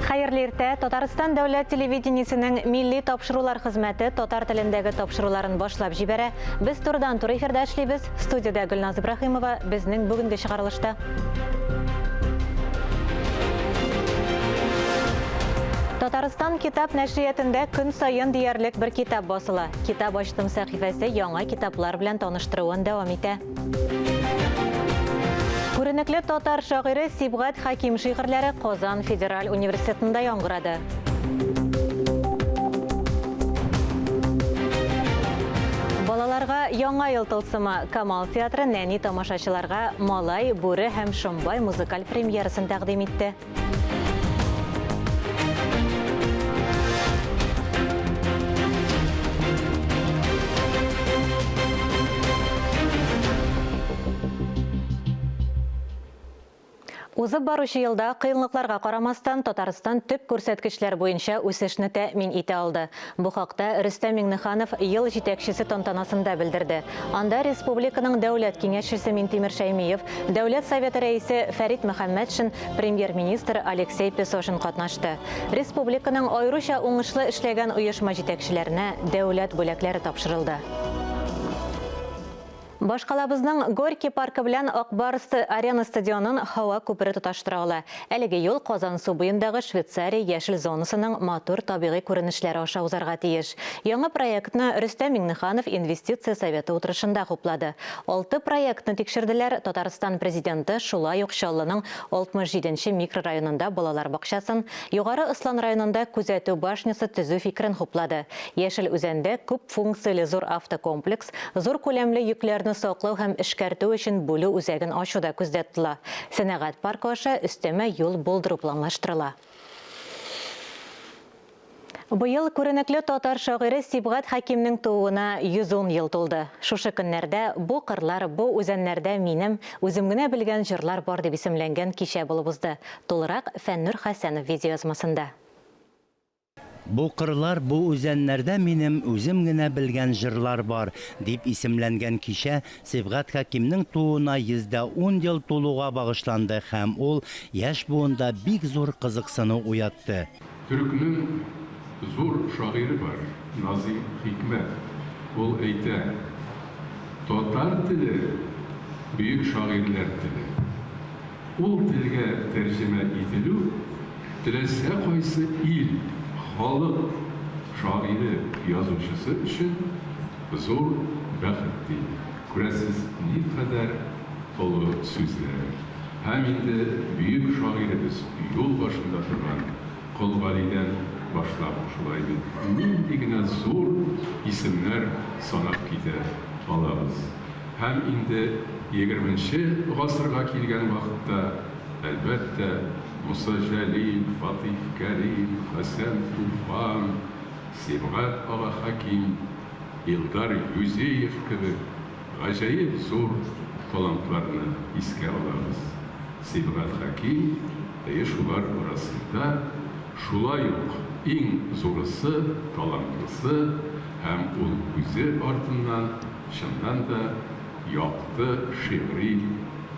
Хәерле иртә! Татарстан дәүләт телевидениесенең милли тапшырулар хезмәте татар телендәге тапшыруларын башлап җибәрә. Без турыдан-туры эфирда эшлибез. Студиядә Гөлназ Ибраһимова, безнең бүгенге чыгарылышта. Татарстан китап нәшриятында көн саен диярлек бер китап басыла. Китап ачтым сәхифәсе яңа китаплар белән таныштыруын дәвам итә. Күренекле татар шагыйре Сибгат Хәким шигырьләре Казан федераль университетында яңгырады. Балаларга Яңа ел тылсымы Камал театры нәни тамашачыларга Малай, бүре һәм Шомбай музыкаль премьерасын тәкъдим итте. Узып баручы елда кыенлыкларга карамастан, Татарстан төп күрсәткечләр буенча үсешне тәэмин итә алды. Бу хакта Рөстәм Миңнеханов ел җитәкчесе тантанасында белдерде. Анда республиканың Дәүләт Киңәшчесе Минтимер Шәймиев, Дәүләт Советы Рәисе Фәрит Мөхәммәтшин, Премьер-министр Алексей Песошин катнашты. Республиканың аеруча уңышлы эшләгән оешма җитәкчеләренә дәүләт бүләкләре тапшырылды. Башкалабызның Горький паркы белән Ак Барс Арена стадионын һава күпере тоташтыра ала. Әлеге юл Казансу буендагы Швейцария яшел зонасының матур табигый күренешләре аша узарга тиеш. Яңа проектны Рөстәм Миңнеханов Инвестиция советы утырышында хуплады. Алты проектны тикшерделәр, Татарстан Президенты шулай ук Чаллының 67 нче микрорайонында балалар бакчасын, Югары Ослан районында күзәтү башнясы төзү фикерен хуплады. Яшел Үзәндә күп функцияле зур автокомплекс, зур күләмле йөкләрне саклау һәм эшкәртү өчен бүлү үзәген ачу да күздә тотыла. Сәнәгать паркы аша өстәмә юл булдыру планлаштырыла. Быел күренекле татар шагыйре Сибгат Хәкимнең тууына 110 ел тулды. Шушы көннәрдә Бу кырлар, бу үзәннәрдә минем, үзем генә белгән җырлар бар дип исемләнгән кичә булып узды. Тулырак Фәннүр Хәсәнов видеоязмасында. Бу кырлар, бу үзәннәрдә минем үзем генә белгән җырлар бар, дип исемләнгән кичә Сибгат Хәкимнең тууына 110 ел тулуга багышланды һәм ул яшь буында бик зур кызыксыну уятты. Төрекнең зур шагыйре бар, Назыйм Хикмәт. Ул әйтә, Татар теле, бөек шагыйрьләр теле. Ул телгә тәрҗемә ителү теләсә кайсы ил, халык шагыйре, язучысы өчен зур бәхет, ди. Күрәсез, никадәр олы сүзләр. Һәм инде бөек шагыйребез юл башында торган Кол Галидән башлап шулай бит, нинди генә зур исемнәр санап китә алабыз. Һәм инде егерменче гасырга килгән вакытта, әлбәттә, Муса Җәлил, Фатыйх Кәрим, Хәсән Туфан, Сибгат ага Хәким, Илдар Юзеев кебек Гаҗәеп зур талантларны искә алабыз. Сибгат Хәким, әйе, шулар арасында шулай ук иң зурысы, талантлысы һәм ул үзе артыннан чыннан да якты шигъри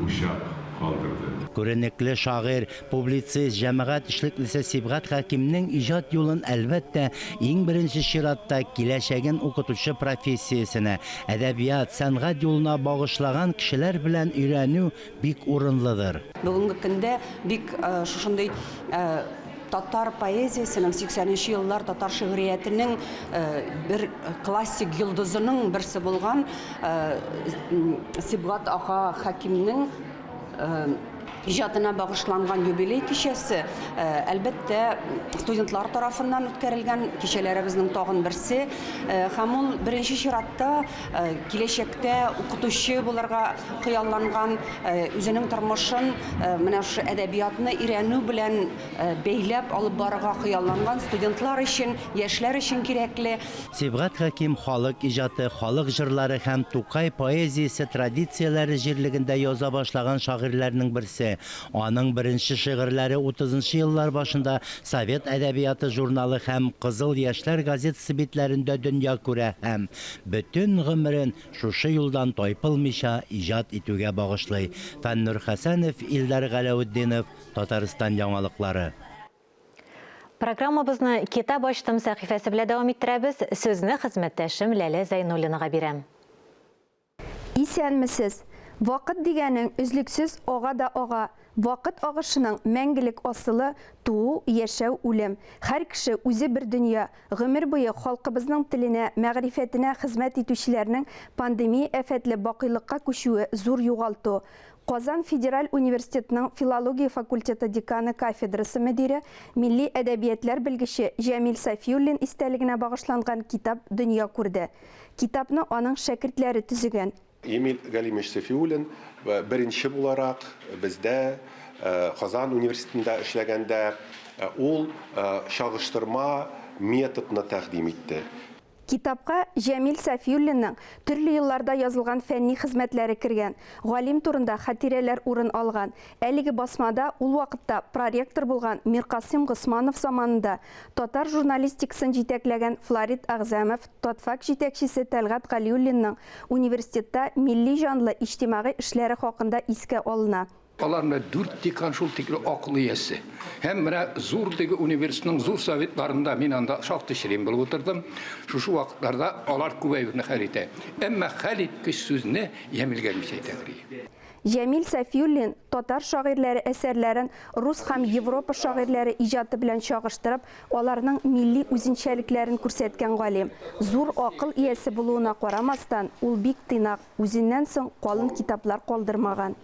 учак калдырды. Күренекле шагыйрь, Публицист, җәмәгать эшлеклесе Сибгат Хәкимнең иҗат юлын, әлбәттә, иң беренче чиратта, киләчәген укытучы профессиясенә, әдәбият, сәнгать юлына багышлаган кешеләр белән өйрәнү бик урынлыдыр. Бүгенге көндә бик шушындый татар поэзиясенең, 80 нче еллар татар шигъриятенең бер классик йолдызының берсе булган Сибгат ага Хәкимнең иҗатына багышланган юбилей кичәсе, әлбәттә, студентлар тарафыннан үткәрелгән кичәләребезнең тагын берсе. Һәм ул беренче чиратта киләчәктә укытучы булырга хыялланган, үзенең тормышын менә шушы әдәбиятны өйрәнү белән бәйләп алып барырга хыялланган студентлар өчен, яшьләр өчен кирәкле. Сибгат Хәким халык иҗаты, халык җырлары һәм Тукай поэзиясе традицияләре җирлегендә яза башлаган шагыйрьләрнең берсе. Аның беренче шигырьләре утызынчы еллар башында Совет әдәбияты журналы һәм Кызыл яшьләр газетасы битләрендә дөнья күрә һәм бөтен гомерен шушы юлдан тайпылмыйча иҗат итүгә багышлый. Фәннур Хәсәнов, Илдар Галәветдинов, Татарстан яңалыклары. Программабызны Китап ачтым сәхифәсе белән дәвам иттерәбез. Сүзне хезмәттәшем Ләлә Зәйнуллинага бирәм. Исәнмесез! Вакыт дигәнең өзлексез ага да ага. Вакыт агышының мәңгелек асылы, туу, яшәү, үлем. Һәр кеше үзе бер дөнья. Гомер буе халкыбызның теленә, мәгърифәтенә хезмәт итүчеләрнең пандемия афәтле бакыйлыкка күчүе зур югалту. Казан федераль университетының филология факультеты деканы кафедрасы мөдире, милли әдәбиятләр белгече Җәмил Сафиуллин истәлегенә багышланган китап дөнья күрде. Китапны аның шәкертләре төзегән. Эмиль Галимович Сафиуллин беренче буларак бездә Казан университетында эшләгәндә ул чагыштырма методны тәкъдим итте. Китапка Җәмил Сафиуллинның төрле елларда язылган фәнни хезмәтләре кергән, галим турында хатирәләр урын алган. Әлеге басмада ул вакытта проректор булган Миркасыйм Госманов заманында татар журналистикасын җитәкләгән Флорид Әгъзәмов, Татфак җитәкчесе Тәлгать Галиуллинның университетта милли җанлы иҗтимагый эшләре хакында искә алына. Алар менә дүрт декан шул тикле акыл иясе. Һәм менә зур теге университетның зур советларында мин анда шактый член булып утырдым. Шушы вакытларда алар күп әйберне хәл итә. Әмма хәл иткеч сүзне Җәмил Галимович әйтәдер. Җәмил Сафиуллин татар шагыйрьләре әсәрләрен рус һәм Европа шагыйрьләре иҗаты белән чагыштырып, аларның милли үзенчәлекләрен күрсәткән галим. Зур акыл иясе булуына карамастан, ул бик тыйнак, үзеннән соң калын китаплар калдырмаган.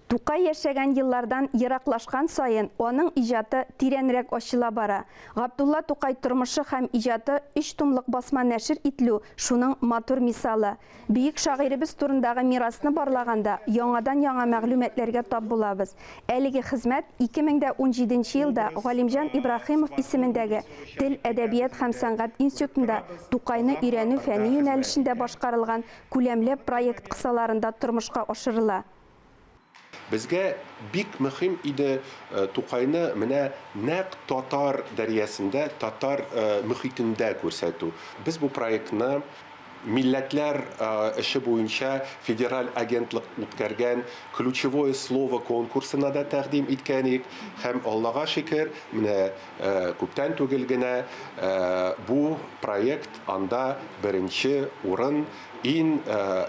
Тукай яшәгән еллардан ераклашкан саен, аның иҗаты тирәнрәк ачыла бара. Габдулла Тукай тормышы һәм иҗаты өч томлык басма нәшер ителү шуның матур мисалы. Бөек шагыйребез турындагы мирасны барлаганда, яңадан-яңа мәгълүматларга тап булабыз. Әлеге хезмәт 2017 нче елда Галимҗан Ибраһимов исемендәге Тел, әдәбият һәм сәнгать институтында Тукайны өйрәнү фәнни юнәлешендә башкарылган күләмле проект кысаларында тормышка ашырыла. Безгә бик мөһим иде Тукайны менә нәкъ татар дәрьясендә, татар мөхитендә күрсәтү. Без бу проектны милләтләр эше буенча федераль агентлык үткәргән Ключевое слово конкурсына да тәкъдим иткән идек һәм, Аллага шөкер, менә күптән түгел генә бу проект анда беренче урын Иң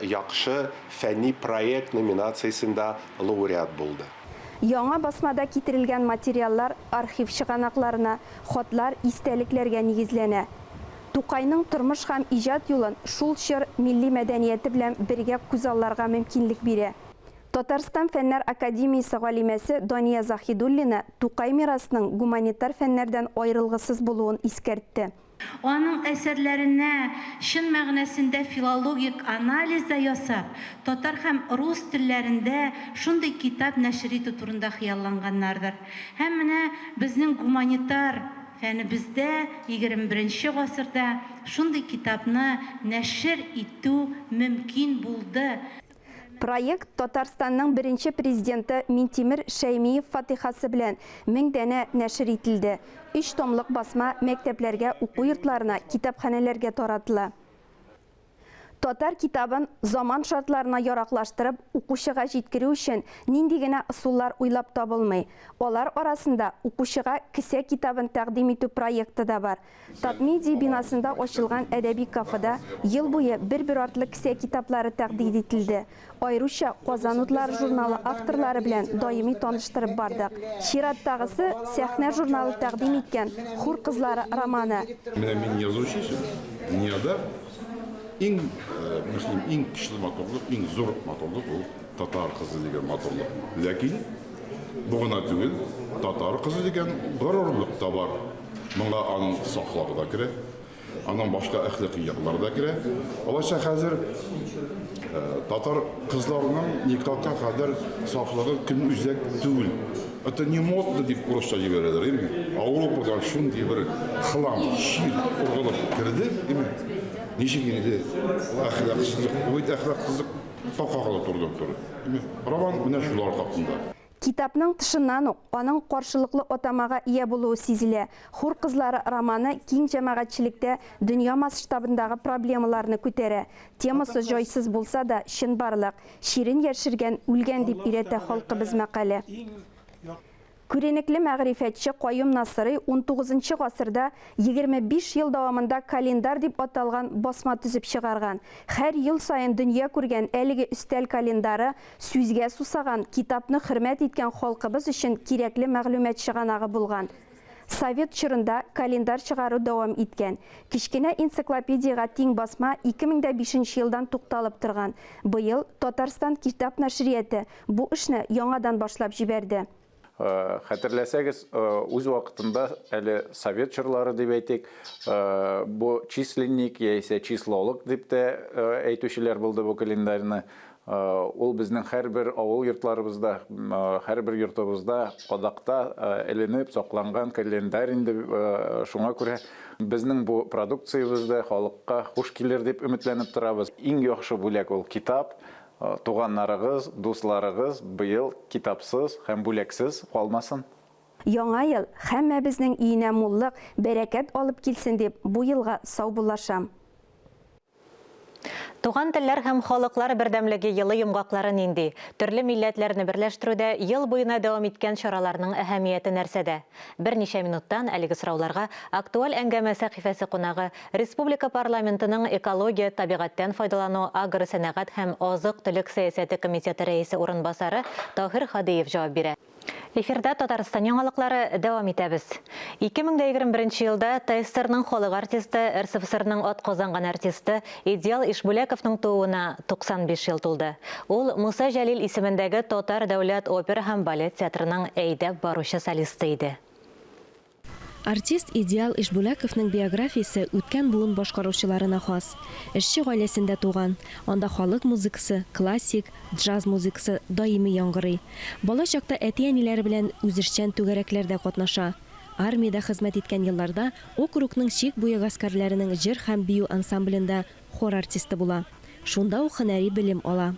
яхшы фәнни проект номинациясендә лауреат булды. Яңа басмада китерелгән материаллар архив чыганакларына, хатлар, истәлекләргә нигезләнә. Тукайның тормыш һәм иҗат юлын шул чор милли мәдәнияте белән бергә күзалларга мөмкинлек бирә. Татарстан Фәннәр академиясе галимәсе Дания Заһидуллина Тукай мирасының гуманитар фәннәрдән аерылгысыз булуын искәртте. Аның әсәрләренә чын мәгънәсендә филологик анализ да ясап, татар һәм рус телләрендә шундый китап нәшер итү турында хыялланганнардыр. Һәм менә безнең гуманитар фәнебездә егерме беренче гасырда шундый китапны нәшер итү мөмкин булды. Проект Татарстанның беренче президенты Минтимер Шәймиев фатыйхасы белән 1000 данә нәшер ителде. Өч томлык басма мәктәпләргә, уку йортларына, китапханәләргә таратыла. Татар китабын заман шартларына яраклаштырып, укучыга җиткерү өчен нинди генә ысуллар уйлап табылмый. Алар арасында укучыга кесә китабын тәкъдим итү проекты да бар. Татмедиа бинасында ачылган әдәби кафеда ел буе бер-бер артлы кесә китаплары тәкъдир ителде. Аеруча Казан утлары журналы авторлары белән даими таныштырып бардык. Чираттагысы, Сәхнә журналы тәкъдим иткән Хур кызлары романы. Менә мин язучы өчен дөньяда иң мөһим, иң көчле матурлык, иң зур матурлык ул татар кызы дигән матурлык. Ләкин бу гына түгел, татар кызы дигән горурлык та бар. Моңа аның сафлыгы да керә, аның башка әхлакый яклары да керә. Алайса хәзер татар кызларының никахка кадәр сафлыгы көнүзәк түгел. Это не модно дип урысча җибәрәләр, әйме? Ауропадан шундый бер хлам, чир ургылып керде, әйме? Ничек инде әхлаксызлык, бу бит әхлаксызлыкка кагыла турыдан-туры. Роман менә шулар хакында. Китапның тышыннан ук аның каршылыклы атамага ия булуы сизелә. Хур кызлары романы киң җәмәгатьчелектә дөнья масштабындагы проблемаларны күтәрә. Темасы җайсыз булса да, чынбарлык. Чирен яшергән, үлгән дип өйрәтә халкыбыз мәкале. Күренекле мәгърифәтче Каюм Насыйри унтугызынчы гасырда 25 ел дәвамында календарь дип аталган басма төзеп чыгарган. Һәр ел саен дөнья күргән әлеге өстәл календары сүзгә сусаган, китапны хөрмәт иткән халкыбыз өчен кирәкле мәгълүмат чыганагы булган. Совет чорында календарь чыгару дәвам иткән. Кечкенә энциклопедиягә тиң басма 2005 нче елдан тукталып торган. Быел Татарстан китап нәшрияты бу эшне яңадан башлап җибәрде. Хәтерләсәгез, үз вакытында әле совет чорлары дип әйтик, бу численник яисә числолык дип тә әйтүчеләр булды бу календарьны. Ул безнең һәрбер авыл йортларыбызда, һәрбер йортыбызда кадакта эленеп сакланган календарь инде. Шуңа күрә безнең бу продукциябез дә халыкка хуш килер дип өметләнеп торабыз. Иң яхшы бүләк ул китап. Туганнарыгыз, дусларыгыз быел китапсыз һәм бүләксез калмасын. Яңа ел һәммәбезнең өенә муллык, бәрәкәт алып килсен дип, бу елга саубуллашам. Туган телләр һәм халыклар бердәмлеге елы йомгаклары нинди? Төрле милләтләрне берләштерүдә ел буена дәвам иткән чараларның әһәмияте нәрсәдә? Берничә минуттан әлеге сорауларга Актуаль әңгәмә сәхифәсе кунагы, республика парламентының экология, табигатьтән файдалану, агросәнәгать һәм азык-төлек сәясәте комитеты рәисе урынбасары Таһир Һадиев җавап бирә. Эфирда Татарстан яңалыклары, дәвам итәбез. 2021 елда ТССРның халык артисты, РСФСРның атказанган артисты Идеал Ишбүләковның тууына 95 ел тулды. Ул Муса Җәлил исемендәге Татар дәүләт опера һәм балет театрының әйдәп баручы солисты иде. Артист Идеал Ишбүләковның биографиясе үткән буын башкаручыларына хас. Эшче гаиләсендә туган, анда халык музыкасы, классик, джаз музыкасы даими яңгырый. Бала чакта әти-әниләре белән үзешчән түгәрәкләрдә катнаша. Армиядә хезмәт иткән елларда округның чик буе гаскәрләренең җыр һәм бию ансамблендә хор артисты була. Шунда ук һөнәри белем ала.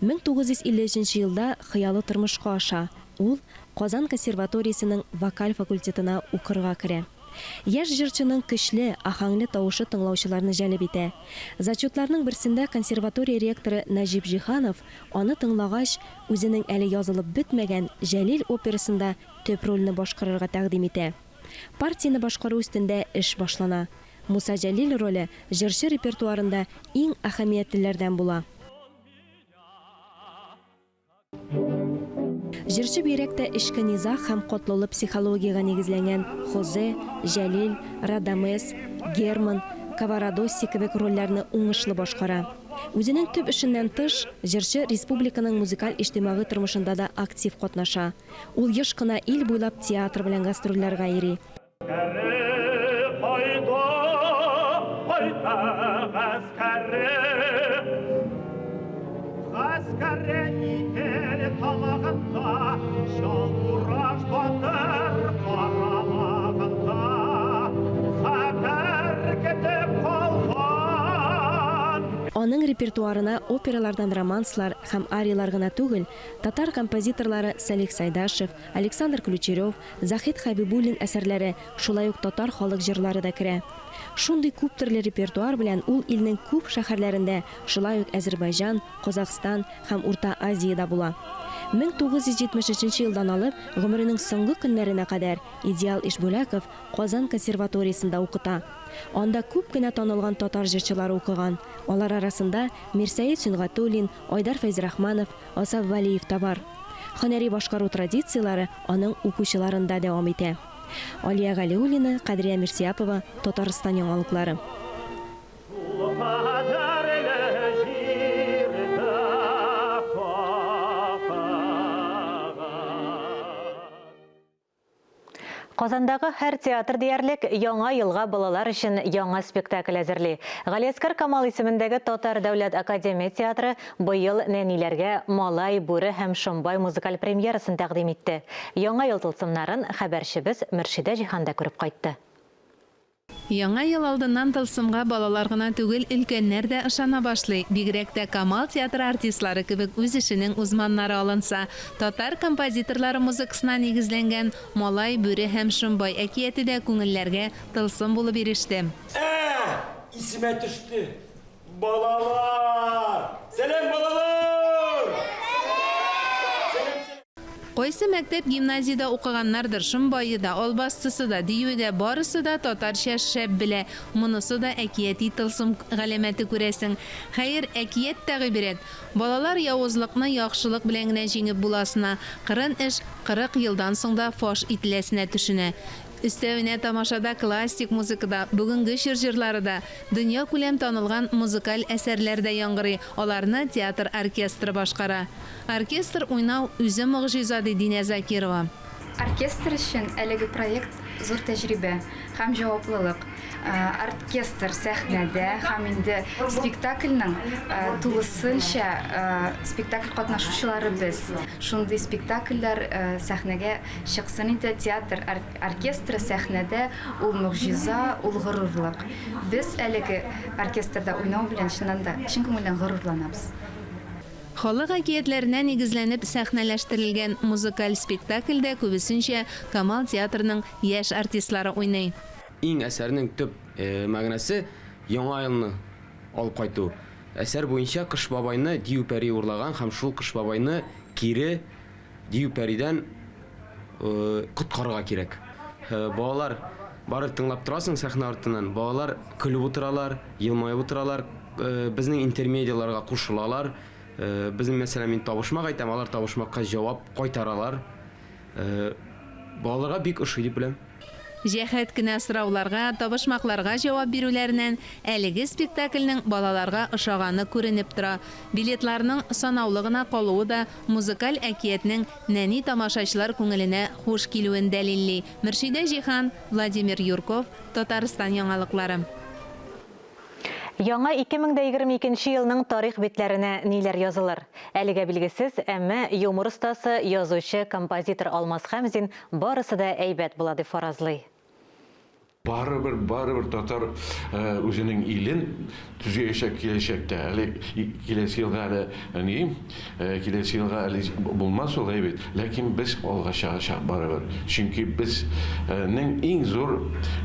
1953 нче елда хыялы тормышка аша, ул Казан консерваториясенең вокаль факультетына укырга керә. Яшь җырчының көчле, аһәңле тавышы тыңлаучыларны җәлеп итә. Зачетларның берсендә консерватория ректоры Нәҗип Җиһанов аны тыңлагач, үзенең әле язылып бетмәгән Җәлил операсында төп рольне башкарырга тәкъдим итә. Партияне башкару өстендә эш башлана. Муса Җәлил роле җырчы репертуарында иң әһәмиятлеләрдән була. Җырчы бигрәк тә эчке низаг һәм катлаулы психологиягә нигезләнгән Хозе, Җәлил, Радамес, Герман, Каварадосси кебек рольләрне уңышлы башкара. Үзенең төп эшеннән тыш, җырчы республиканың музыкаль-иҗтимагый тормышында да актив катнаша. Ул еш кына ил буйлап театр белән гастрольләргә йөри. Аның репертуарына опералардан романслар һәм ариялар гына түгел, татар композиторлары Сәлих Сайдашев, Александр Ключерев, Заһид Хәбибуллин әсәрләре, шулай ук татар халык җырлары да керә. Шундый күптөрле репертуар белән ул илнең күп шәһәрләрендә, шулай ук Әзербайҗан, Казахстан һәм Урта Азиядә була. 1973 нче елдан алып, гомеренең соңгы көннәренә кадәр Идеал Ишбүләков Казан консерваториясендә укыта. Анда күп кенә танылган татар җырчылары укыган, алар арасында Мирсәет Сөнгатуллин, Айдар Фәйзрахманов, Асаф Вәлиев та бар. Һөнәри башкару традицияләре аның укучыларында дәвам итә. Алия Галиуллина, Кадрия Мирсияпова, Татарстан яңалыклары. Казандагы һәр театр диярлек Яңа елга балалар өчен яңа спектакль әзерли. Галиәсгар Камал исемендәге Татар дәүләт академия театры быел нәниләргә Малай, бүре һәм Шомбай музыкаль премьерасын тәкъдим итте. Яңа ел тылсымнарын хәбәрчебез Мөршидә Җиһан да күреп кайтты. Яңа ел алдыннан тылсымга балалар гына түгел, өлкәннәр дә ышана башлый. Бигрәк тә Камал театры артистлары кебек үз эшенең узманнары алынса. Татар композиторлары музыкасына нигезләнгән Малай, бүре һәм Шомбай әкияте дә күңелләргә тылсым булып иреште. Ә! Исемә төште! Балалар! Сәлам, балалар! Сәлам, сәлам! Кайсы мәктәп-гимназиядә укыганнардыр, Шомбае да, Албастысы да, Диюе дә, барысы да татарча шәп белә. Монысы да әкияти тылсым галәмәте күрәсең. Хәер, әкият тә гыйбрәт. Балалар явызлыкны яхшылык белән генә җиңеп буласына, кырын эш 40 елдан соң да фаш ителәсенә төшенә. Өстәвенә тамашада классик музыка да, бүгенге чор җырлары да, дөньякүләм танылган музыкаль әсәрләр дә яңгырый, аларны театр оркестры башкара. Оркестр уйнау үзе могҗиза, ди Динә Закирова. Оркестр өчен әлеге проект зур тәҗрибә һәм җаваплылык. Оркестр сәхнәдә һәм инде спектакльнең тулысынча спектакль катнашучылары без. Шундый спектакльләр сәхнәгә чыксын иде. Театр оркестры сәхнәдә ул могҗиза, ул горурлык. Без әлеге оркестрда уйнау белән чыннан да чын күңелдән горурланабыз. Халык әкиятләренә нигезләнеп сәхнәләштерелгән музыкаль спектакльдә күбесенчә Камал театрының яшь артистлары уйный. Иң әсәрнең төп мәгънәсе, Яңа елны алып кайту. Әсәр буенча Кыш бабайны Дию пәрие урлаган һәм шул Кыш бабайны кире Дию пәридән коткарырга кирәк. Балалар бары тыңлап торасың сәхнә артыннан, балалар көлеп утыралар, елмаеп утыралар, безнең интермедияләргә кушылалар. Безнең, мәсәлән, мин табышмак әйтәм, алар табышмакка җавап кайтаралар. Балаларга бик ошый дип беләм. Җәһәт кенә сорауларга, табышмакларга җавап бирүләреннән әлеге спектакльнең балаларга ошаганы күренеп тора. Билетларның санаулы гына калуы да музыкаль әкиятнең нәни тамашачылар күңеленә хуш килүен дәлилли. Мөршидә Җиһан, Владимир Юрков, Татарстан яңалыклары. Яңа 2022 нче елның тарих битләренә ниләр язылыр? Әлегә билгесез, әмма юмор остасы, язучы, композитор Алмаз Хәмзин барысы да әйбәт була дип фаразлый. Барыбер, барыбер татар үзенең илен төзиячәк киләчәктә. Әле киләсе елга әле ни, киләсе елга әле булмас ул, әйе бит. Ләкин без алга чыгачак барыбер. Чөнки безнең иң зур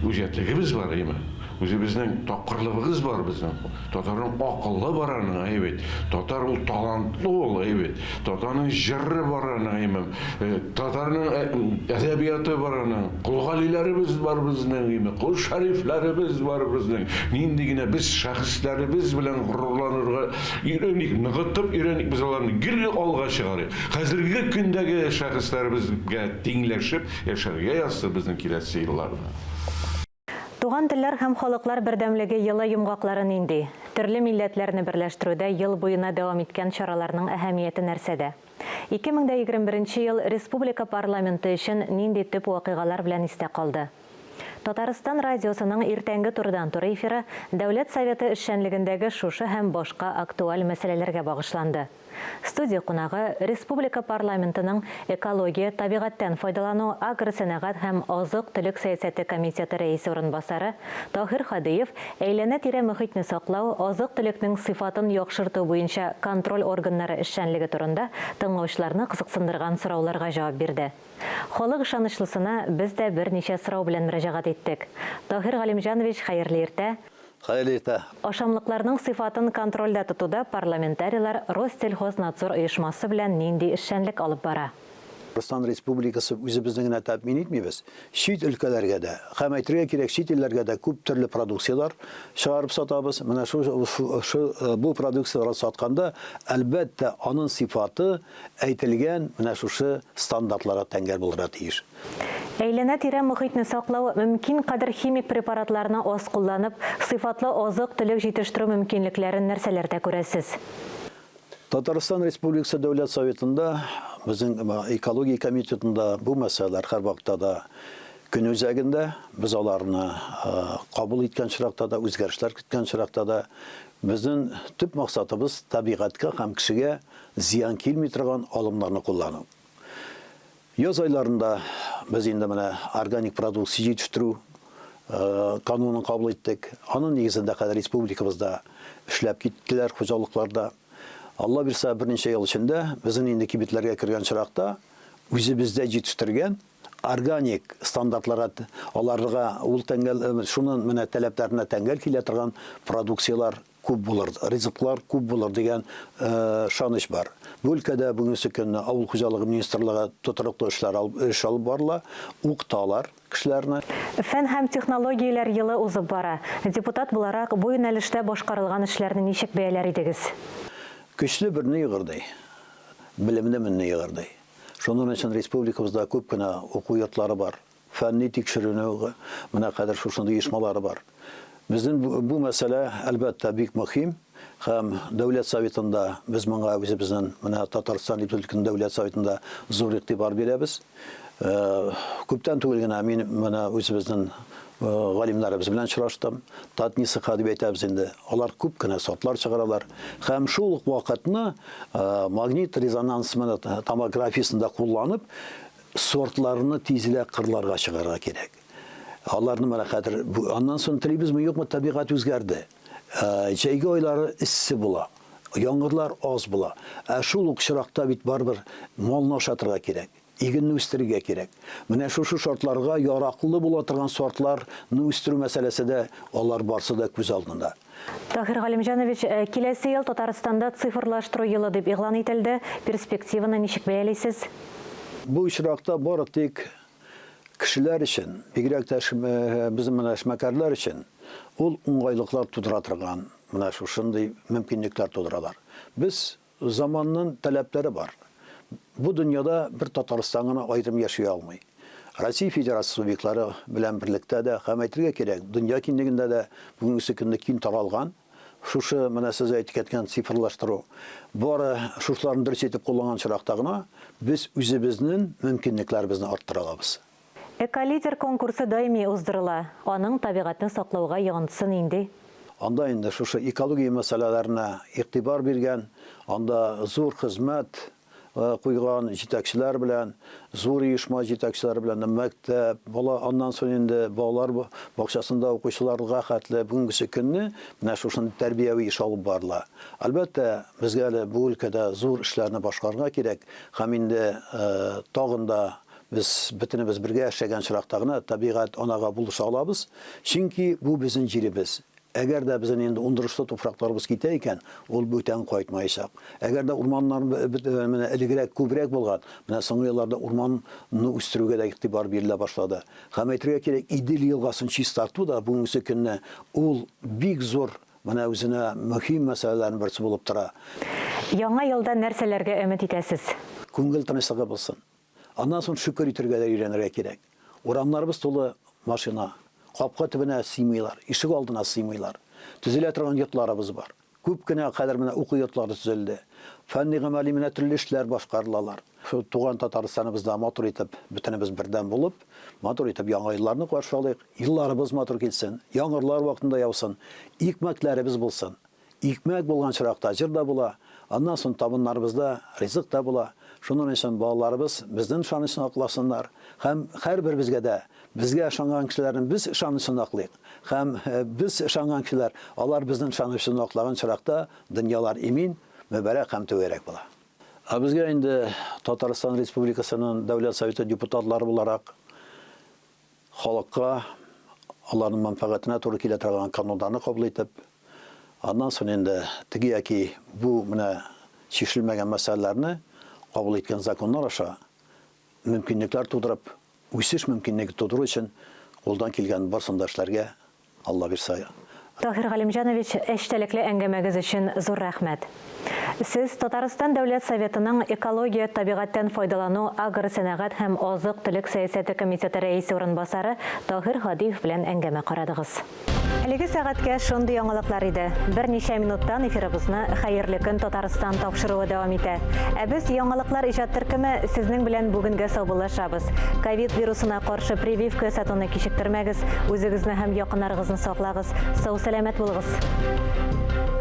үҗәтлегебез бар, әйеме? Үзебезнең тапкырлыгыбыз бар безнең. Татарның акылы бар аның, әйе бит. Татар ул талантлы ул, әйе бит. Татарның җыры бар аның, әйеме. Э, татарның э, әдәбияты бар аның. Кол Галиләребез бар безнең, әйеме. Кол Шәрифләребез бар безнең. Нинди генә без шәхесләребез белән горурланырга өйрәник, ныгытып өйрәник без аларны. Гел алга чыгарыйк. Хәзерге көндәге шәхесләребезгә тиңләшеп яшәргә язсын безнең киләсе елларда. Туган телләр һәм халыклар бердәмлеге елы йомгаклары нинди? Төрле милләтләрне берләштерүдә ел буена дәвам иткән чараларның әһәмияте нәрсәдә? 2021 нче ел республика парламенты өчен нинди төп вакыйгалар белән истә калды? Татарстан радиосының иртәнге турыдан-туры эфиры Дәүләт Советы эшчәнлегендәге шушы һәм башка актуаль мәсьәләләргә багышланды. Студия кунагы, республика парламентының Экология, табигатьтән файдалану, агросәнәгать һәм азык-төлек сәясәте комитеты рәисе урынбасары Таһир Һадиев әйләнә-тирә мохитне саклау, азык-төлекнең сыйфатын яхшырту буенча контроль органнары эшчәнлеге турында тыңлаучыларны кызыксындырган сорауларга җавап бирде. Халык ышанычлысына без дә берничә сорау белән мөрәҗәгать иттек. Таһир Галимҗанович, хәерле иртә! Хәерле иртә! Ашамлыкларның сыйфатын контрольдә тотуда парламентарийлар Россельхознадзор оешмасы белән нинди эшчәнлек алып бара? Татарстан Республикасы үзебезне генә тәэмин итмибез, чит өлкәләргә дә һәм, әйтергә кирәк, чит илләргә дә күп төрле продукцияләр чыгарып сатабыз. Менә шушы бу продукцияләрне сатканда, әлбәттә, аның сыйфаты әйтелгән менә шушы стандартларга тәңгәл булырга тиеш. Әйләнә-тирә мохитне саклау, мөмкин кадәр химик препаратларны аз кулланып, сыйфатлы азык-төлек җитештерү мөмкинлекләрен нәрсәләрдә күрәсез? Татарстан Республикасы Дәүләт Советында, безнең экология комитетында бу мәсьәләләр һәрвакытта да көн үзәгендә. Без аларны кабул иткән очракта да, үзгәрешләр керткән очракта да, безнең төп максатыбыз, табигатькә һәм кешегә зыян килми торган алымнарны куллану. Яз айларында без инде менә органик продукция җитештерү канунын кабул иттек. Аның нигезендә хәзер республикабызда эшләп киттеләр хуҗалыкларда. Алла бирса, берничә ел эчендә безнең инде кибетләргә кергән очракта үзебездә җитештергән органик стандартларга аларга ул тәңгәл шуның менә таләпләренә тәңгәл килә торган продукцияләр. күп булыр, ризыклар күп булыр дигән ышаныч бар. Бу өлкәдә бүгенге көнне авыл хуҗалыгы министрлыгы тотрыклы эшләр алып, эш алып барыла, укыталар кешеләрне. Фән һәм технологияләр елы узып бара. Депутат буларак, бу юнәлештә башкарылган эшләрне ничек бәяләр идегез? Көчле берне егырдый, белемле менне егырдый. Шуның өчен республикабызда күп кенә уку йортлары бар. Фәнни тикшеренү менә хәзер шушындый оешмалары бар. Безнең бу мәсьәлә, әлбәттә, бик мөһим һәм Дәүләт Советында без моңа үзебезнең менә Татарстан Республикасының Дәүләт Советында зур игътибар бирәбез. Күптән түгел генә мин менә үзебезнең галимнәребез белән очраштым. Татнисыха дип әйтәбез инде. Алар күп кенә сортлар чыгаралар. Һәм шул ук вакытны магнит-резонанс менә томографиясен дә кулланып, Сортларны тизрәк кырларга чыгарырга кирәк. Аларны менә хәзер, аннан соң телибезме, юкмы, табигать үзгәрде. Җәйге айлары эссе була, яңгырлар аз була. Ә шул ук чиракта бит барыбер малны ашатырга кирәк, игенне үстерергә кирәк. Менә шушы шартларга яраклы була торган сортларны үстерү мәсьәләсе дә, алар барсы да күз алдында. Таһир Галимҗанович, киләсе ел Татарстанда цифрлаштыру елы дип игълан ителде. Перспективаны ничек бәялисез? Бу очракта бары тик кешеләр өчен, бигрәк тә безнең менә эшмәкәрләр өчен ул уңайлыклар тудыра торган менә шушындый мөмкинлекләр тудыралар. Без Заманның таләпләре бар. Бу дөньяда бер Татарстан гына аерым яши алмый. Россия Федерациясе субъектлары белән берлектә дә һәм, әйтергә кирәк, дөнья киңлегендә дә бүгенгесе көндә киң таралган шушы менә сез әйтеп киткән цифрлаштыру. Бары шушыларны дөрес итеп кулланган очракта гына без үзебезнең мөмкинлекләребезне арттыра алабыз. Эколидер конкурсы даими уздырыла. Аның табигатьне саклауга йогынтысы нинди? Анда инде шушы экология мәсьәләләренә игътибар биргән, анда зур хезмәт куйган җитәкчеләр белән, зур оешма җитәкчеләре белән дә, мәктәп, бала, аннан соң инде балалар бакчасында укучыларга хәтле бүгенгесе көнне менә шушындый тәрбияви эш алып барыла. Әлбәттә, безгә әле бу өлкәдә зур эшләрне башкарырга кирәк һәм инде тагын да Без бөтенебез бергә эшләгән очракта гына табигать анага булыша алабыз, чөнки бу безнең җиребез. Әгәр дә безнең инде уңдырышлы туфракларыбыз китә икән, ул бүтән кайтмаячак. Әгәр дә урманнар менә элегрәк күбрәк булган, менә соңгы елларда урманны үстерүгә дә игътибар бирелә башлады. Һәм әйтергә кирәк, Идел елгасын чистарту да бүгенге көнне ул бик зур менә үзенә мөһим мәсьәләләрнең берсе булып тора. Яңа елда нәрсәләргә өмет итәсез? Күңел тынычлыгы булсын. Аннан соң шөкер итергә дә өйрәнергә кирәк. Урамнарыбыз тулы машина. Капка төбенә сыймыйлар, ишек алдына сыймыйлар. Төзелә торган йортларыбыз бар. Күп кенә хәзер менә уку йортлары төзелде. Фәнни-гамәли менә төрле эшләр башкарылалар. Шул туган Татарстаныбызда матур итеп, бөтенебез бердәм булып, матур итеп яңа елларны каршы алыйк. Елларыбыз матур килсен, яңгырлар вакытында яусын, икмәкләребез булсын. Икмәк булган чоракта җыр да була, аннан соң табыннарыбызда ризык та була. Шуның өчен балаларыбыз безнең ышанычны акласыннар һәм һәрберебезгә дә безгә ышанган кешеләрнең без ышанычын аклыйк һәм без ышанган кешеләр, алар безнең ышанычыбызны аклаган чоракта дөньялар имин, мөбарәк һәм түгәрәк була. Ә безгә инде Татарстан Республикасының Дәүләт Советы депутатлары буларак халыкка, аларның мәнфәгатенә туры килә торган кануннарны кабул итеп, аннан соң инде теге яки бу менә чишелмәгән мәсьәләләрне кабул иткән законнар аша мөмкинлекләр тудырып, үсеш мөмкинлеге тудыру өчен кулдан килгән барысын да эшләргә Алла бирса. Таһир Галимҗанович, эчтәлекле әңгәмәгез өчен зур рәхмәт. Сез Татарстан Дәүләт Советының Экология, табигатьтән файдалану, агросәнәгать һәм азык-төлек сәясәте комитеты рәисе урынбасары Таһир Һадиев белән әңгәмә карадыгыз. Әлеге сәгатькә шундый яңалыклар иде. Берничә минуттан эфирыбызны Хәерле көн, Татарстан тапшыруы дәвам итә. Ә без, Яңалыклар иҗат төркеме, сезнең белән бүгенгә саубуллашабыз. Ковид вирусына каршы прививка ясатуны кичектермәгез, үзегезне һәм якыннарыгызны саклагыз, сау-сәламәт булыгыз!